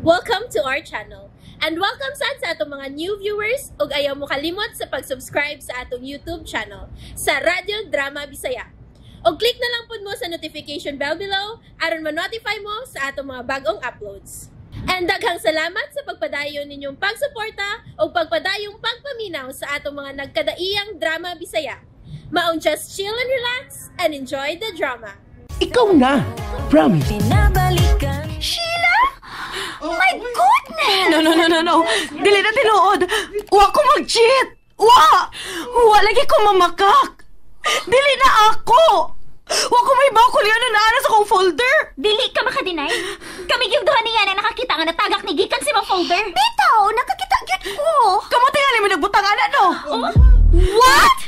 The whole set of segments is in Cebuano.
Welcome to our channel. And welcome sad sa atong mga new viewers ug ayaw mo kalimot sa pag-subscribe sa atong YouTube channel sa Radyo Drama Bisaya. Og click na lang pud mo sa notification bell below aron ma-notify mo sa atong mga bagong uploads. And daghang salamat sa pagpadayon ninyong pagsuporta ug pagpadayong pagpaminaw sa atong mga nagkadaiyang drama Bisaya. Maong just chill and relax and enjoy the drama. Ikaw na! Promise! Sheila? My goodness! No, no, no, no, no. Dili na tinuod. Wa ko mag-cheat. Wa! Wa lagi ko mamakak. Dili na ako. Wa ko may bakol yan na naana sa akong folder. Dili ka makadeny. Kami gyud duha niya na nakakita nga natagak ni gikan sa imong folder. Bitaw, nakakita gyud ko. Kamo tingali mo nagbutang ana no. Oh? What?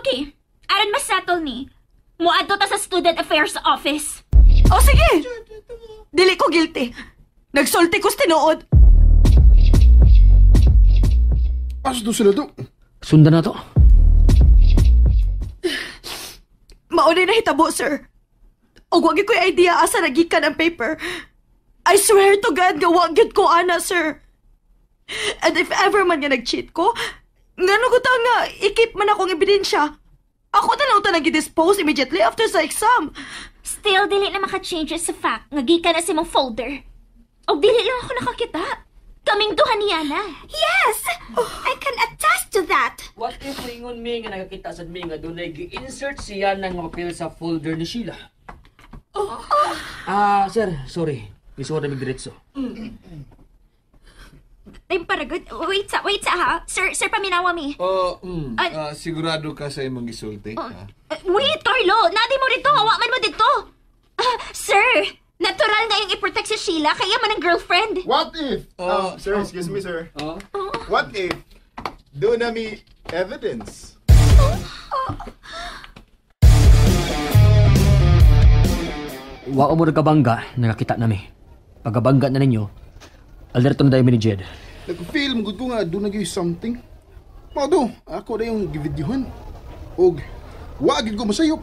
Okay. Aron masettle ni. Muadto ta sa Student Affairs Office. O sige. Dili ko guilty. Nagsulti ko sa tinuod. Asa to sila to? Sundan na to. Maunay na hitabo, sir. Og wa gyud ko'y idea asa nagikan ang paper. I swear to God nga wa gyud ko ana, sir. And if ever man nga nag-cheat ko, ngano ko ta nga i-keep man akong ebidensya. Ako na lang ta nag-dispose immediately after sa exam. Still dili na maka-change sa fact nga gikan na sa imong folder. Og dili lang ako nakakita. Kaming duha niya na. Yes! I can attest to that. What if moingon mi nga nakakita sad mi nga dunay gi-insert siya ng papel sa folder ni Sheila? Ah, sir, sorry. Misuod na mig diretso. Ay, paragod. Wait sa ha. Sir, sir, paminawa mi. Oh, Ay. sigurado ka sa imong gisulti, ha? Wait, Carlo! Nadi mo rito! Hawa man mo dito! Ah, sir! Natural nga yung i-protect si Sheila, kaya man ang girlfriend. What if? Oh, Sir, excuse me, sir. Oh? What if? Do na mi evidence. Wa mo nagkabangga, nakakita nami. Pagkabangga na ninyo, alerto na dayon mi ni Jed. Nag-feel mo gud ko nga do na gyud something. Mao do, ako na yung givideohan. Og wa gyud ko masayop.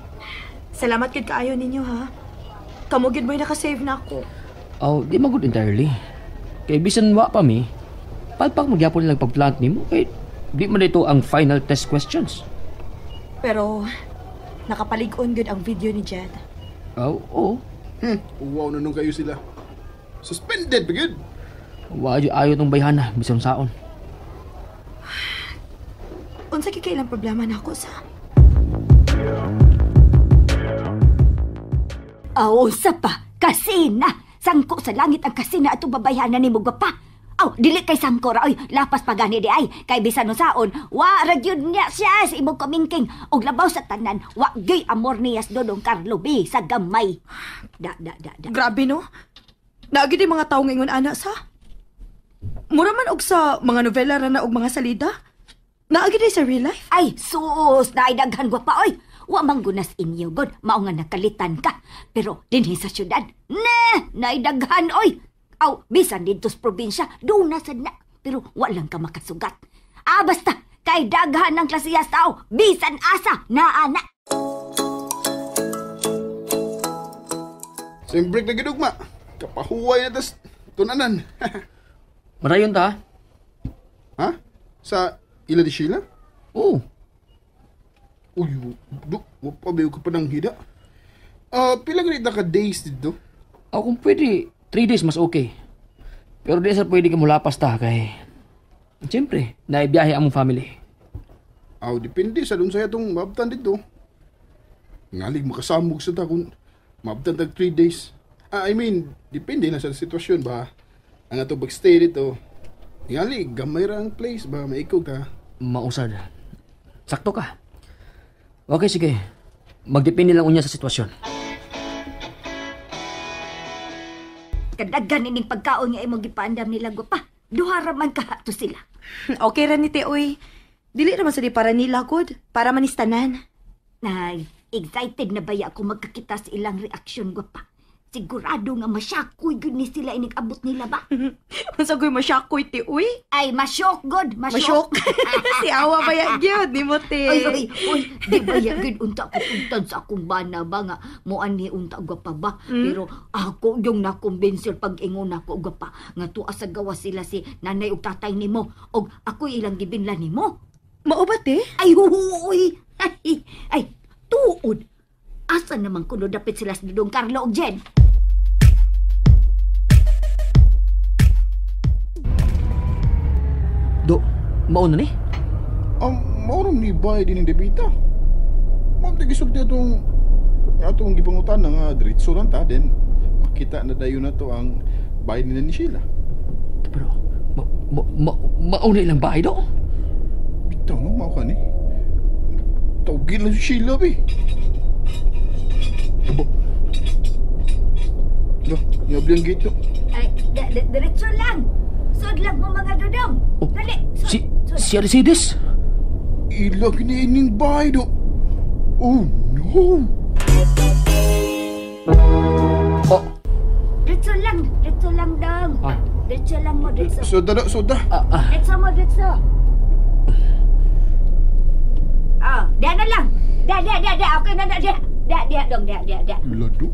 Salamat gyud kaayo ninyo ha. Kamo gyud mo'y nakasave na ako. Oh, di man good entirely. Kay bisan wa pa mi, palpak magyapon nilang pagplant nimo kay di man ito ang final test questions. Pero nakapalig-on gyud ang video ni Jed. Oh, oo. Wow na nung kayo sila. Suspended pa gyud. Wa ayo ayo tong bayhana bisan saon. Unsa gyud kay ilang problema nako sa? Aw, unsa pa? Kasina! Sangko sa langit ang kasina atong babayhanan nimo gwapa. Aw, dili kay sangko ra oy, lapas pa gani di ay. Kay bisan unsaon, wa ra gyud niya siya sa imong kamingking og labaw sa tanan, wa gyud amor niya sa Dodong Carlo B sa gamay. Da da da da. Grabe no. Naa gyud yung mga tawo ngayon ana sa. Mura man og sa mga novela ra na og mga salida. Naa gyud sa real life. Ay, sus, naay daghan gwapa oy. Wa man gunas inyo god, mao nga nakalitan ka. Pero dinhi sa syudad, ne, naay daghan oy. Aw, bisan didto sa probinsya, doon na sad na. Pero wa lang ka makasugat. Ah, basta, kay daghan ng klasiyas tao, bisan asa, naa na. Sa break na gidugma. Kapahuway na tas tunanan. Marayon ta? Ha? Sa ila di Sheila? Oo. Uy, do, wa pa ba ka pa ng hida? Ah, pila ganit na ka days dito? Ako kung pwede, 3 days mas okay. Pero di sa pwede ka mulapas ta kay siyempre, naibiyahe among family. Aw, depende sa dun sa itong maabtan dito. Ngalig makasamog sa ta kung maabtan tag 3 days. Ah, I mean, depende na sa sitwasyon ba. Ang ato pag-stay dito. Ngali, gamay ra ang place ba, maikog ta. Mausad. Sakto ka. Okay, sige. Magdepende lang unya sa sitwasyon. Kadaghan ining pagkaon nga imong gipaandam nila gwapa. Duha ra man kahato sila. Okay ra ni te oy. Dili ra man sa di para nila gud, para manis tanan. Nay, excited na baya ako magkakita sa ilang reaksyon gwapa. Sigurado nga masyakoy gud ni sila inig-abot nila ba? Unsa goy masyakoy ti uy? Ay, masyok god, Masyok. masyok. Si awa ba ya gyud nimo ti. Ay, ay, uy, di ba ya gud unta ko tugtad sa akong bana ba nga moan ni unta gwapa ba? Pero ako yung nakumbensir pag ingon nako gwapa nga tuwa sa gawas sila si nanay ug tatay nimo og ako ilang gibinlan nimo. Mao ba ti? Ay, huhuoy. Ay, ay, tuod. Asa naman kuno dapit sila sa Dudong Carlo og Jen? Do, mauna ni? Mao ni bay din ni Debita. Mao ti gisulti atong gipangutan nga diretso lang ta then makita na dayon na to ang bayad nila ni Sheila. Pero mauna ilang bahay do? Bitaw no, mao ka ni. Tawgin lang si Sheila be. Abo. Lo, niabli ang gate do. Ay, diretso lang. Sud lang mo mga dudong. Oh, Dali, sud, Si sud. si Mercedes. Ilag ni ining bahay do. Oh no. Oh, Diretso lang dong. Ah. Diretso lang mo, diretso. Soda do, soda. Diretso mo, diretso. Ah, diya na lang. Diya, diya, diya, diya. Okay na, diya, diya. Diya, diya, dong, diya, diya, diya. Lado.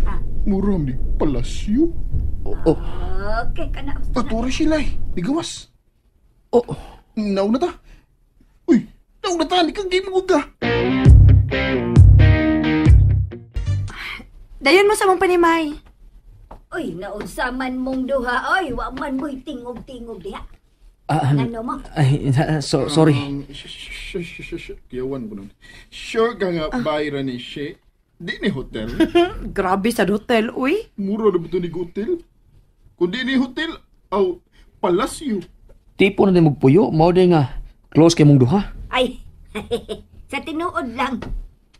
Ah. Muram ni palasyo. Oh, oh. Okay, kana. Patura sila eh. Digawas. Oh. Nauna ta. Uy, nauna ta. Di kang game mo ka. Dayon mo sa mong panimay. Uy, naunsa man mong duha. Oy, wa man mo'y tingog-tingog diha. Ano mo? Ay, so, sorry. Kiyawan ko nun. Sure ka nga bayra ni She. Di ni hotel. Grabe sa hotel, uy. Mura na ba ito ni hotel? Kung di ni hotel, aw, palasyo. Tipo na din magpuyo, mao din nga close kay mong duha. Ay, sa tinuod lang.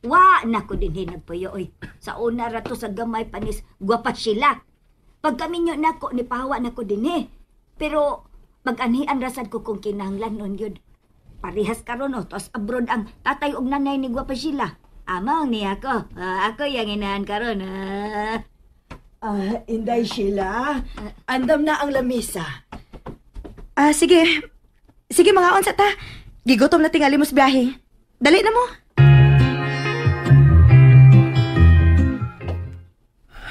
Wa na ko din hinagpuyo, oy. Sa una ra to sa gamay panis, gwapa sila. Pagkaminyo nako ni pahawa nako din eh. Pero mag-anhian rasad ko kung kinahanglan nun yun. Parehas karon oh, tos abroad ang tatay og nanay ni gwapa sila. Amang ni ako. Ako yang inahan karon. Inday Sheila, andam na ang lamisa. Sige. Sige mga onsa ta. Gigutom na tingali mo sa biyahe. Dali na mo.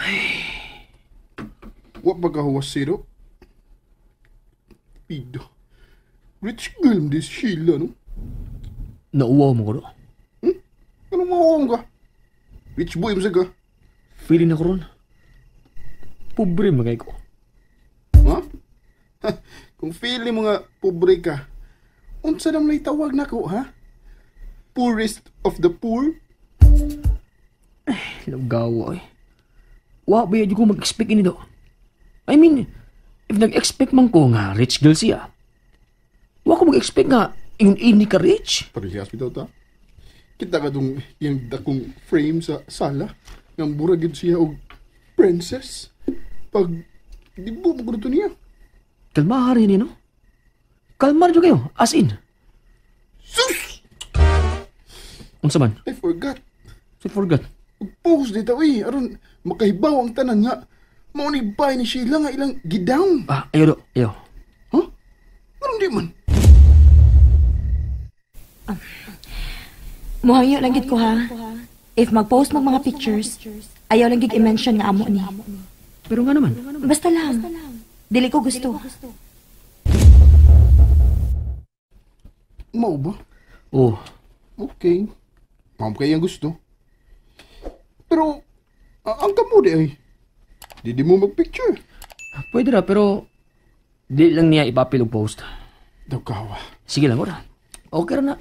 Ay. Wa pa kahuwas siro? Ido. Rich girl this Sheila, no? Nauwaw mo ko, do? Anong mauwaw ka? Rich boy mo sa ka? Feeling na ko ron. Pobre magay ko. Ha? Kung feeling mo nga pobre ka, unsa naman may tawag na ko, ha? Poorest of the poor? Ay, lagawa eh. Wa ba yun ko mag-expect ini do? I mean, if nag-expect man ko nga rich girl siya, wa ko mag-expect nga ingon ini ka rich. Parehas bitaw ta. Kita ka dong iyang dakong frame sa sala, nga murag yun siya og princess. Pag dibo mo to niya. Kalma rin no? Kalma rin kayo, as in. Sus! Unsa man? I forgot. I forgot. Post dito eh, aron makahibaw ang tanan nga. Mao ni bay ni Sheila nga ilang gidown. Ah, ayaw do, ayaw. Huh? Anong di man? Muhangyo lang gid ko ha. If mag-post mag mga pictures, ayaw lang gid i-mention nga amo ni. Pero nga naman. Basta lang. Dili ko gusto. Mao ba? Oo. Okay. Mao kay ang gusto. Pero, ang kamo di ay, di mo mag-picture. Pwede ra, pero di lang niya ipapil og post. Daw kawa. Sige lang, ora. Okay ra na.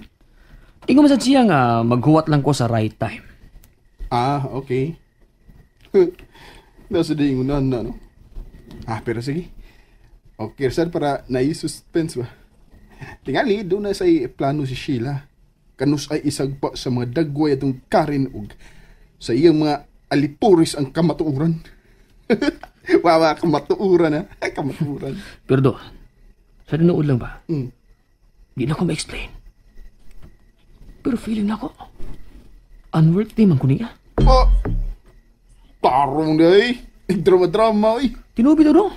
Ingon man sad siya nga maghuwat lang ko sa right time. Ah, okay. Nasa di ingunan na, no? Ah, pero sige. Okay, sad para nai-suspense ba? Tingali, doon na sa plano si Sheila. Kanus ay isagpa sa mga dagway atong Karen ug sa iyang mga alipores ang kamatuoran. Wawa, kamatuoran ha. Kamatuoran. Pero do, sa tinuod lang ba? Di na ko ma-explain. Pero feeling na ko, unworthy man ko niya. Oh, tarong day. Drama-drama, oy. Tinubi to, no?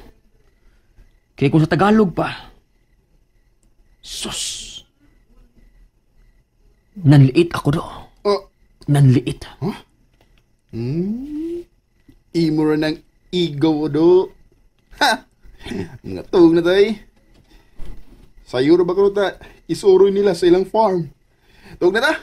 Kaya kung sa Tagalog pa, sus, nanliit ako do. Oh. Nanliit. Huh? Imo ra ng ego do. Ha! Mga tuog na tay. Sayo ra ba karon ta? Isuroy nila sa ilang farm. Tuog na ta?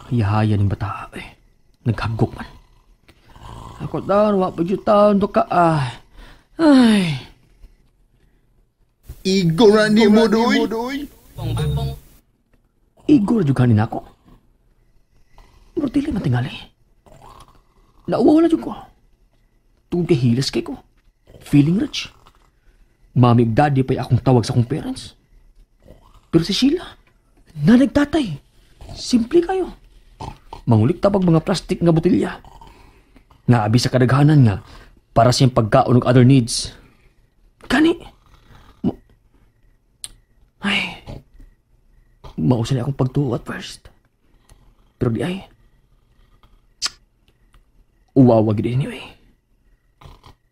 Hayahaya ning bata eh. Naghagok man. Ako taon, wa pa jud taon to ka ah. Ay. Ego ra ni mo doy. Ego ra jud kanin ako. Pero dili man tingali. Nauwaw na jud ko. Tungkol kay hilas kay ko. Feeling rich. Mami ug daddy pa'y akong tawag sa akong parents. Pero si Sheila, nanagtatay. Simple kayo. Mangulik tabag mga plastik nga botelya. Nga abi sa kadaghanan nga para siyang pagkaon og other needs. Kani. Ay. Mausa ni akong pagtuo at first. Pero di ay. Uwawa gid anyway.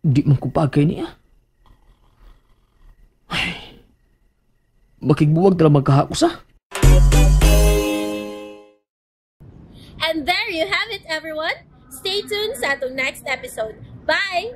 Di man ko bagay niya. Ay. Makigbuwag tala magkahakos ah. And there you have it, everyone. Stay tuned sa atong next episode. Bye!